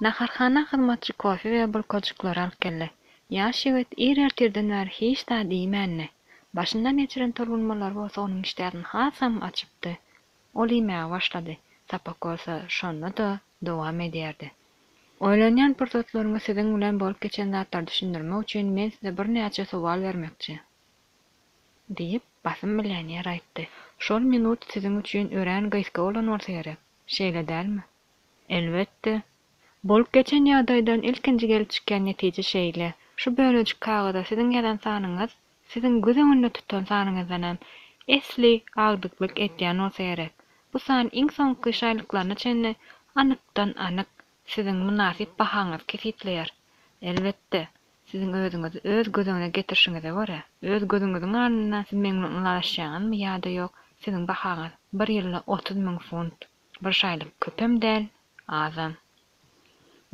Naharhana hyzmatçy kofe we bulkajyklary alyp geldi. Ýaş ýigit ir ertirden bäri hiç zat iýmändi. Başyndan geçiren tolgunmalary bolsa onuň işdäsini hasam açypdy. Ol iýmäge başlady, sapak bolsa şonda-da dowam edýärdi. Oýlanýan pursatlaryňyz siziň bilen bolup geçen zatlary düşündirmek üçin men size birnäçe sowal bermekçi. Diýip, basym millioner aýtdy. Şol minut siziň üçin örän gysga bolan bolsa gerek, şeýle dälmi? Elbetde. Bolup geçen ýagdaýdan ilkinji gelip çykýan netije şeýle, şu bölejik kagyza siziň ýazan sanyňyz siziň göz öňünde tutan sanyňyzdanam esli agdyklyk edýän bolsa gerek. Bu san iň soňky şaýlyklaryna çenli anykdan-anyk siziň mynasyp bahaňyzy kesgitleýär. Elbetde, siziň özüňizi öz göz öňüne getirişiňize görä, öz gözüňiziň alnynda siz meň bilen ylalaşýaňyzmy ýa-da ýok, siziň bahaňyz bir ýylda 30 000 funt. Bir şaýlyk köpem däl, azam.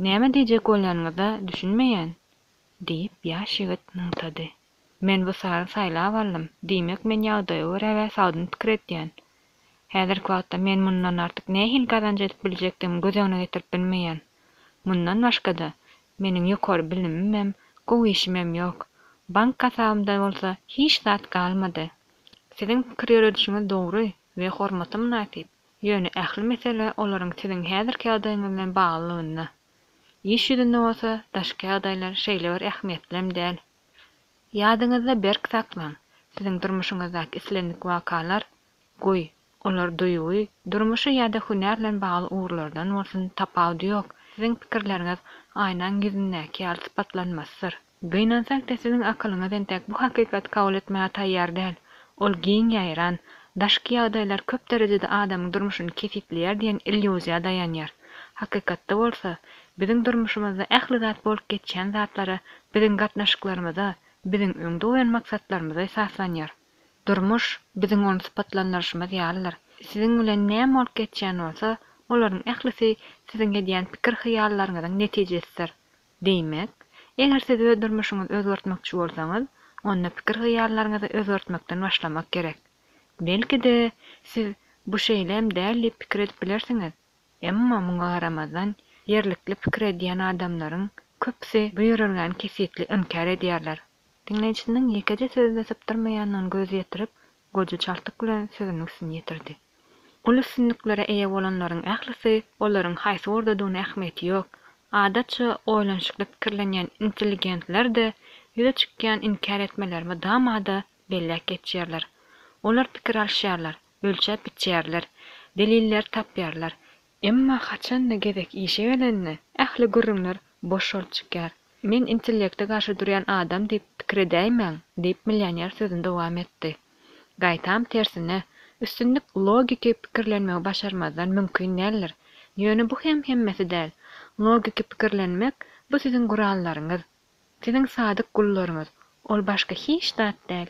Näme diýjek bolýanyňyza düşünmeýän, diýip, ýaş ýigit nygtady. Men bu sany saýlap aldym, diýmek men ýagdaýa görä we sagdyn pikir edýän. Häzirki wagtda men mundan artyk nähili gazanç edip biljekdigimi göz öňüne getirip bilmeýän. Mundan başga-da, meniň ýokary bilimimem, gowy işimem ýok. Bank hasabymda bolsa hiç zat galmady. Siziň pikir ýöredişiňiz dogry we hormata mynasyp. Ýöne ähli mesele olaryň siziň häzirki ýagdaýyňyz bilen baglylygynda. Iş ýüzünde bolsa daşky ýagdaýlar şeýle bir ähmiýetlem däl. Ýadyňyzda berk saklaň, siziň durmuşyňyzdaky islendik wakalar, goý, olar duýgy, durmuşy ýa-da hünär bilen bagly ugurlardan bolsun, tapawudy ýok, siziň pikirleriňiz aýnaň ýüzündäki ýaly sypatlanmasydyr. Gynansak-da, siziň akylyňyz entek bu hakykaty kabul etmäge taýýar däl. Ol giň ýaýran, daşky ýagdaýlar köp derejede adamyň durmuşyny kesgitleýär diýen illýuziýa daýanýar. Hakykatda bolsa, biziň durmuşymyzda ähli zat bolup geçýän zatlara, biziň gatnaşyklarymyza, biziň öňde goýan maksatlarymyza esaslanýar. Durmuş, biziň ony sypatlandyryşymyz ýalydyr. Siziň bilen näme bolup geçýän bolsa, olaryň ählisi siziň edýän pikir-hyýallaryňyzyň netijesidir. Diýmek, eger siz öz durmuşyňyzy özgertmekçi bolsaňyz, onda pikir-hyýallaryňyzy özgertmekden başlamak gerek. Belki-de, siz bu şeýle hem däl diýip pikir edip bilersiňiz. Emma muňa garamazdan, ýerlikli pikir edýän adamlaryň köpüsi bu ýörelgäni kesgitli inkär edýärler. Diňleýjisiniň ýekeje sözi-de sypdyrmaýandygyny göz ýetirip, goja çaltlyk bilen sözüniň üstüni ýetirdi. Uly üstünliklere eýe bolanlaryň ählisi, olaryň haýsy ugurdadygyna ähmiýeti ýok, adatça oýlanyşykly pikirlenýän intelligentler-de ýüze çykýan inkär etmeleri mydama-da belläp geçýärler. Olar pikir alyşýarlar, ölçäp biçýärler, delilleri tapýarlar, Emma haçan-da gezek işe gelende, ähli gürrüňler boş bolup çykýar. Men intellekte garşy durýan adam diýip pikir edäýmäň, diýip, millioner sözüni dowam etdi. Gaýtam tersine, üstünlik logiki pikirlenmegi başarmazdan mümkin däldir. Ýöne bu hem hemmesi däl. Logiki pikirlenmek, bu siziň gurallaryňyz. Siziň sadyk gullaryňyz. Ol başga hiç zat däl.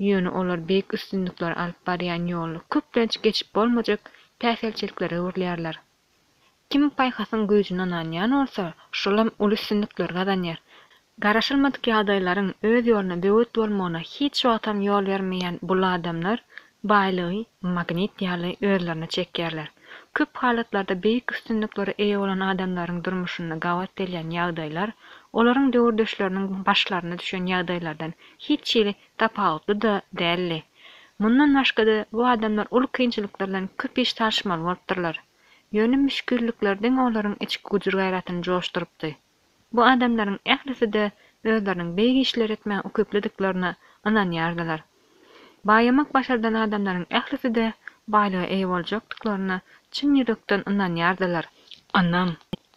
Ýöne olar beýik üstünliklere alyp barýan ýolda köplenç geçip bolmajak päsgelçiliklere öwrülýärler. Kim paýhasyň güýjüne ynanýan bolsa, şolam uly üstünlikleri gazanýar. Garaşylmadyk ýagdaýlaryň öz ýoluna böwet bolmagyna hiç wagtam ýol bermeýän bul adamlar baýlygy magnit ýaly özlerine çekýärler. Köp halatlarda beýik üstünliklere eýe bolan adamlaryň durmuşynda gabat gelýän ýagdaýlar olaryň döwürdeşleriniň başlaryna düşen ýagdaýlardan hiç hili tapawutly-da däldi. Mundan başga-da, bu adamlar uly kynçylyklar bilen köp iş salşmaly bolupdyrlar. Ýöne müşgillikler diňe olaryň içki gujur-gaýratyny joşdurypdy. Bu adamlaryň ählisi-de özleriniň beýik işleri etmäge ukyplydyklaryna ynanýardylar. Baýamak başardan adamlaryň ählisi-de baýlyga eýe boljakdyklaryna çyn ýürekden ynanýardylar. Ynam,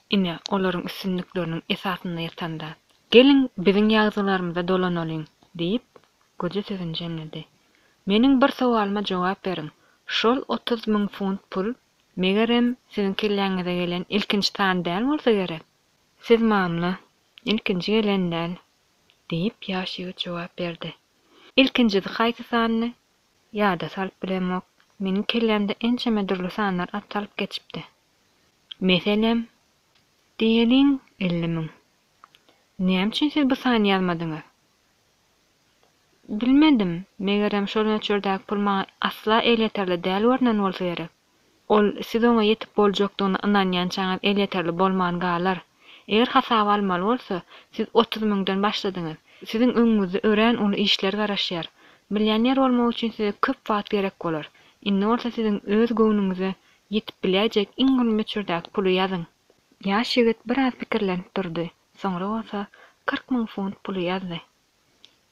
ine, olaryň üstünlikleriniň esasynda ýatan zat. Geliň, biziň ýazgylarymyza dolanalyň, diýip, goja sözüni jemledi. Meniň bir sowalyma jogap beriň, şol 30 000 funt pul, megerem, siziň kelläňize gelen ilkinji san däl bolsa gerek? Siz mamla, ilkinji gelen däl, diýip, ýaş ýigit jogap berdi. Ilkinjisi haýsy sandy? Ýada salyp bilemok. Meniň kellämde ençeme dürli sanlar at salyp geçipdi. Meselem, diýeliň, 50 000. Näme üçin siz bu sany ýazmadyňyz? Bilmedim, megerem şol möçberdäki pul maňa asla elýeterli däl görnen bolsa gerek. Ol siz oňa ýetip boljakdygyna ynanýançaňyz elýeterli bolman galar. Eger hasaba almaly bolsa, siz 30 müňden başladyňyz. Siziň öňüňizde örän uly işler garaşýar. Millioner bolmak üçin size köp wagt gerek bolar. Indi bolsa siziň öz göwnüňize ýetip biläýjek iň uly möçberdäki puly ýazyň. Ýaş ýigit biraz pikirlenip durdy, soňra bolsa 40 müň funt puly ýazdy.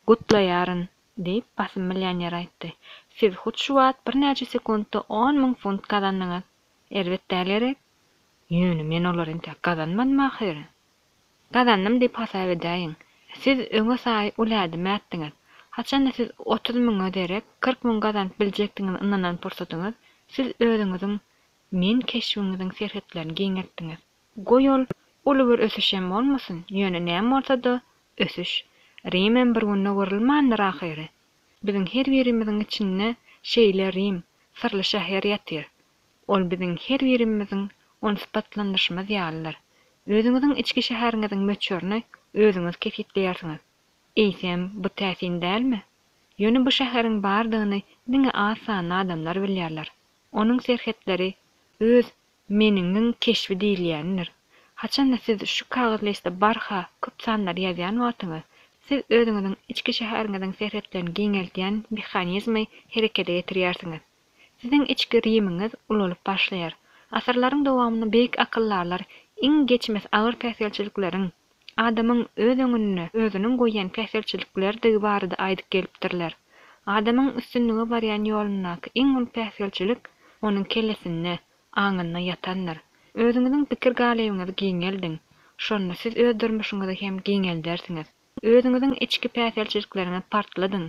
Gutlaýaryn, diýip, basym millioner aýtdy. Siz hut şu wagt birnäçe sekuntda 10 000 funt gazandyňyz. Erbet däl gerek? Ýöne men olary entek gazanmadym ahyry. Gazandym diýip hasap edäýiň. Siz öňe saýy uly ädim ätdiňiz. Haçan-da siz 30 müňe derek 40 müň gazanyp biljekdigiňize ynanan pursatyňyz, siz özüňiziň men keşbiňiziň serhetlerini giňeltdiňiz. Goý ol uly bir ösüş hem bolmasyn, ýöne näme bolsa-da, ösüş. Rimem bir günde gurulmandyr ahyry. Biziň her birimiziň içinde şeýle Rim, syrly şäher ýatyr. Ol biziň her birimiziň ony sypatlandyryşymyz ýalydyr. Özüňiziň içki şäheriňiziň möçberini özüňiz kesgitleýärsiňiz. Eýsem, bu täsin dälmi? Ýöne bu şäheriň bardygyny diňe az sanly adamlar bilýärler. Onuň serhetleri öz Meniňiň keşbi diýilýändir. Haçan-da siz şu kagyz liste barha köp sanlary ýazýan wagtyňyz, siz özüňiziň içki şäheriňiziň serhetlerini giňeldýän mehanizmi herekete getirýärsiňiz. Siziň içki Rimiňiz ulalyp başlaýar. Asyrlaryň dowamynda beýik akyldarlar iň geçmez agyr päsgelçilikleriň adamyň öz öňünde özüniň goýýan päsgelçiliklerdigi barada aýdyp gelipdirler. Adamyň üstünlige barýan ýolundaky iň uly päsgelçilik onuň kellesinde, aňynda ýatandyr. Özüňiziň pikir galybyňyzy giňeldiň, şonda siz öz durmuşyňyzy hem giňeldersiňiz. Özüňiziň içki päsgelçilikleriňizi partladyň,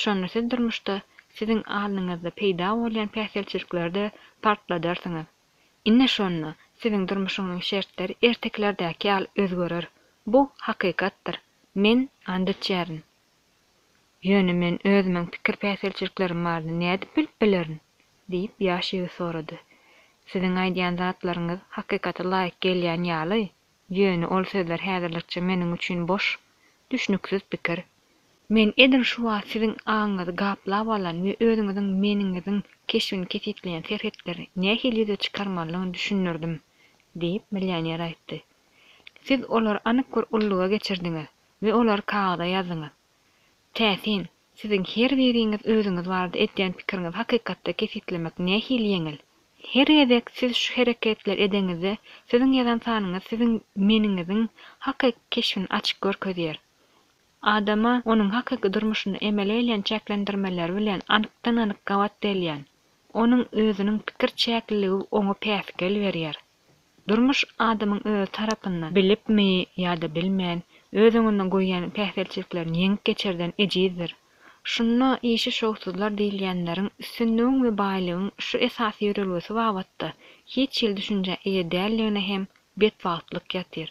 şonda siz durmuşda siziň alnyňyzda peýda bolýan päsgelçilikleri-de partladarsyňyz. Ine şonda siziň durmuşyňyzyň şertleri ertekilerdäki ýaly özgerer. Bu hakykatdyr. Men and içýärin. Ýöne men özümiň pikir päsgelçiliklerim barada nädip bilip bilerin? diýip, ýaş ýigit sorady. Siziň aýdýan zatlaryňyz hakykata laýyk gelýän ýaly, ýöne ol sözler häzirlikçe meniň üçin boş, düşnüksiz pikir. Men edil şu wagt siziň aňyňyzy gaplap alan we özüňiziň meniňiziň keşbini kesgitleýän serhetleri nähili ýüze çykarmalydygyny düşündirdim, diýip, millioner aýtdy. Siz olary anyk bir ulluga geçirdiňiz we olary kagyza ýazdyňyz. Täsin, siziň her biriňiz özüňiz barada edýän pikiriňizi hakykatda kesgitlemek nähili ýeňil. Her gezek siz şu hereketleri edeňizde, siziň ýazan sanyňyz siziň meniňiziň hakyky keşbini açyk görkezýär. Adama onuň hakyky durmuşynda emele gelýän çäklendirmeleri bilen anykdan-anyk gabat gelýän, onuň özüniň pikir çäkliligi oňa päsgel berýär. Durmuş adamyň özi tarapyndan, bilipmi ýa-da bilmän, öz öňünde goýýan päsgelçiliklerini ýeňip geçerden ejizdir. Şunda işi şowsuzlar diýilýänleriň üstünligiň we baýlygyň şu esasy ýörelgesi babatda hiç hili düşünjä eýe däldigine hem betbagtlyk ýatyr.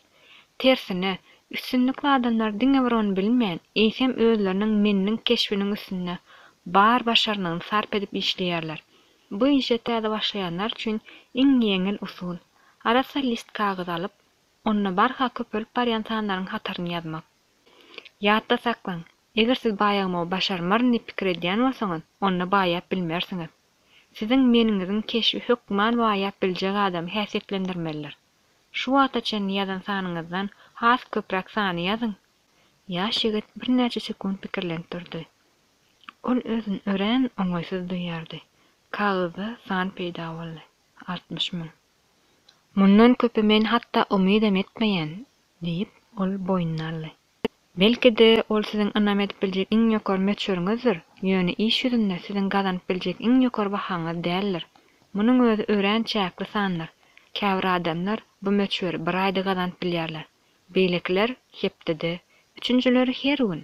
Tersine, üstünlikli adamlar diňe bir ony bilmän, eýsem özleriniň meniniň keşbiniň üstünde bar başarnygyny sarp edip işleýärler. Bu işe täze başlaýanlar üçin iň ýeňil usul, arassa list kagyz alyp, onda barha köpelip barýan sanlaryň hataryny ýazmak. Ýatda saklaň, eger siz baýagmagy başarmaryn diýip pikir edýän bolsaňyz, onda baýap bilmersiňiz. Siziň meniňiziň keşbi hökman baýap biljek adamy häsiýetlendirmelidir. Şu wagta çenli ýazan sanyňyzdan has köpräk sany ýazyň. Ýaş ýigit birnäçe sekunt pikirlenip durdy. Ol özüni örän oňaýsyz duýýardy. Kagyzda san peýda boldy, 60 müň. Mundan köpe men hatda umydam etmeýän, diýip, ol boýnuna aldy. Belki-de, ol siziň ynam edip biljek iň ýokary möçberiňizdir, ýöne iş ýüzünde siziň gazanyp biljek iň ýokary bahaňyz däldir. Munuň özi örän çäkli sandyr. Käbir adamlar bu möçberi bir aýda gazanyp bilýärler, beýlekiler, hepdede, üçünjileri her gün.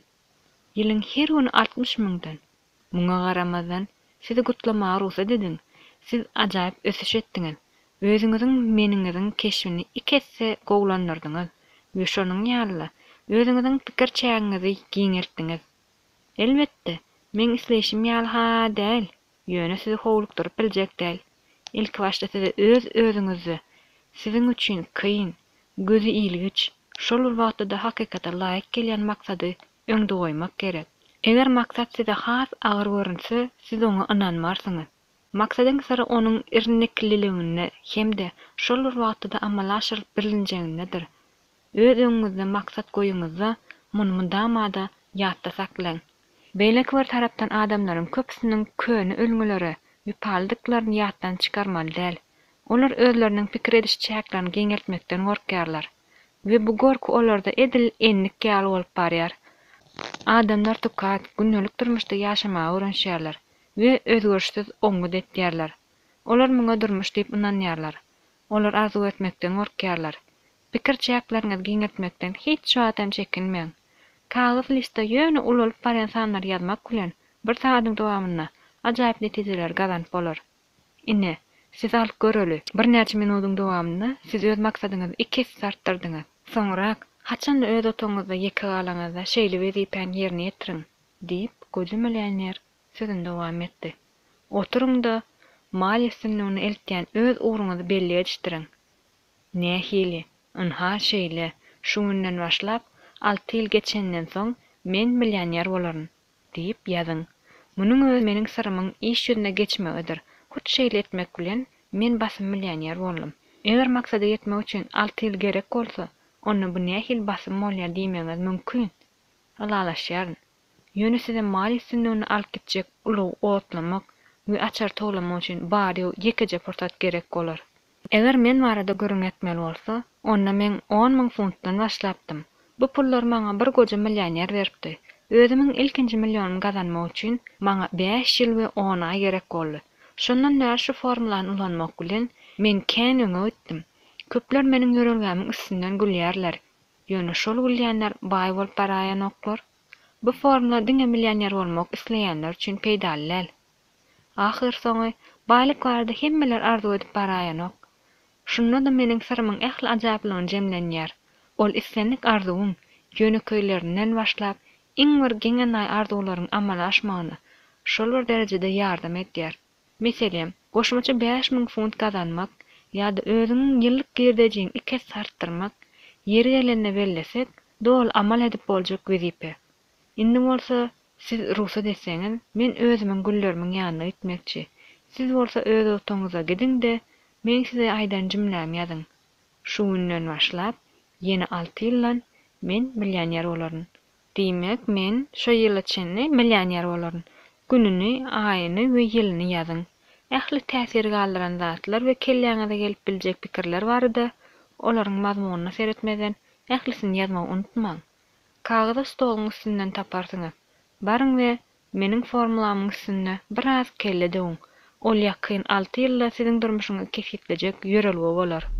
Ýylyň her güni 60 müňden. Muňa garamazdan, sizi gutlamaga rugsat ediň, siz ajaýyp ösüş etdiňiz, özüňiziň meniňiziň keşbini iki esse gowulandyrdyňyz we şonuň ýaly-da, özüňiziň pikir çägiňizi giňeltdiňiz. Elbetde, meň isleýşim ýaly-ha däl, ýöne sizi howlukdyryp biljek däl. Ilkibaşda size öz-özüňizde siziň üçin kyn, gözi ilgiç, şol bir wagtda-da hakykata laýyk gelýän maksady öňde goýmak gerek. Eger maksat size has agyr görünse, siz oňa ynanmarsyňyz. Maksadyň syry onuň irnikliliginde hem-de şol bir wagtda-da amala aşyrylyp bilinjegindedir. Öz öňüňizde maksat goýuňyzda, muny mydama-da ýatda saklaň. Beýleki bir tarapdan adamlaryň köpüsiniň köne ülňülere wepalydyklaryny ýatdan çykarmaly däl. Olar özleriniň pikir ediş çäklerini giňeltmekden gorkýarlar. We bu gorky olarda edil endik ýaly bolup barýar. Adamlar tukat, gündelik durmuşda ýaşamaga öwrenişýärler we özgerişsiz oňňut etýärler. Olar muňa durmuş diýip ynanýarlar. Olar arzuw etmekden gorkýarlar. Pikir çäkleriňizi giňeltmekden hiç wagt hem çekinmäň. Kagyz listde ýöne ulalyp barýan sanlary ýazmak bilen, bir sagadyň dowamynda ajaýyp netijeleri gazanyp bolar. Ine, siz alyp göreli. Birnäçe minudyň dowamynda siz öz maksadyňyzy iki esse artdyrdyňyz. Soňrak, haçanda öz otagyňyzda ýeke galaňyzda şeýle wezipäni ýerine ýetiriň, diýip, goja millioner sözüni dowam etdi. Oturyň-da, maliýe üstünligine eltýän öz ugruňyzy belli edişdiriň. Nähili? Ynha, şeýle, şu günden başlap, alty ýyl geçenden soň, men millioner bolaryn, diýip ýazyň. Munuň özi meniň syrymyň iş ýüzüne geçmegidir. Hut şeýle etmek bilen, men basym millioner boldum. Eger maksada ýetmek üçin alty ýyl gerek bolsa, onda bu nähili basym bolýar diýmegiňiz mümkin. Ylalaşýaryn. Ýöne size maliýe üstünligine alyp gitjek ulagy otlamak we açar towlamak üçin bary-ýogy ýekeje pursat gerek bolar. Eger men barada gürrüň etmeli bolsa, onda men 10,000 funtdan başlapdym. Bu pullary maňa bir goja millioner beripdi. Özümiň ilkinji millionymy gazanmak üçin maňa bäş ýyl we on aý gerek boldy. Şondan bäri şu formulany ulanmak bilen, men kän öňe gitdim. Köpler meniň ýörelgämiň üstünden gülýärler. Ýöne şol gülýänler baý bolup baraýanoklar. Bu formula diňe millioner bolmak isleýänler üçin peýdaly däl. Ahyrsoňy, baýlyk barada hemmeler arzuw edip baraýanok. Şunda-da meniň syrymyň ähli ajaýyplygyny jemlenýär. Ol islendik arzuwyň, ýönekeýlerinden başlap, iň bir geň-enaýy arzuwlaryň amala aşmagyna şol bir derejede ýardam edýär. Meselem, goşmaça 5000 funt gazanmak ýa-da özüňiň ýyllyk girdejiňi iki esse artdyrmak, ýeri gelende bellesek, doly amal edip boljak wezipe. Indi bolsa, siz rugsat etseňiz, men özümiň güllerimiň ýanyna gitmekçi. Siz bolsa öz otagyňyza gidiň-de, meň size aýdan jümlämi ýazyň. Şu günden başlap, ýene alty ýyldan men millioner bolaryn. Diýmek, men şo ýyla çenli millioner bolaryn. Gününi, aýyny we ýylyny ýazyň. Ähli täsir galdyran zatlar we kelläňize gelip biljek pikirler barada, olaryň mazmunyna seretmezden, ählisini ýazmagy unutmaň. Kagyzy stoluň üstünden taparsyňyz. Baryň we meniň formulamyň üstünde biraz kelle döwüň. Ol ýakyn alty ýylda siziň durmuşyňyzy kesgitlejek ýörelge bolar.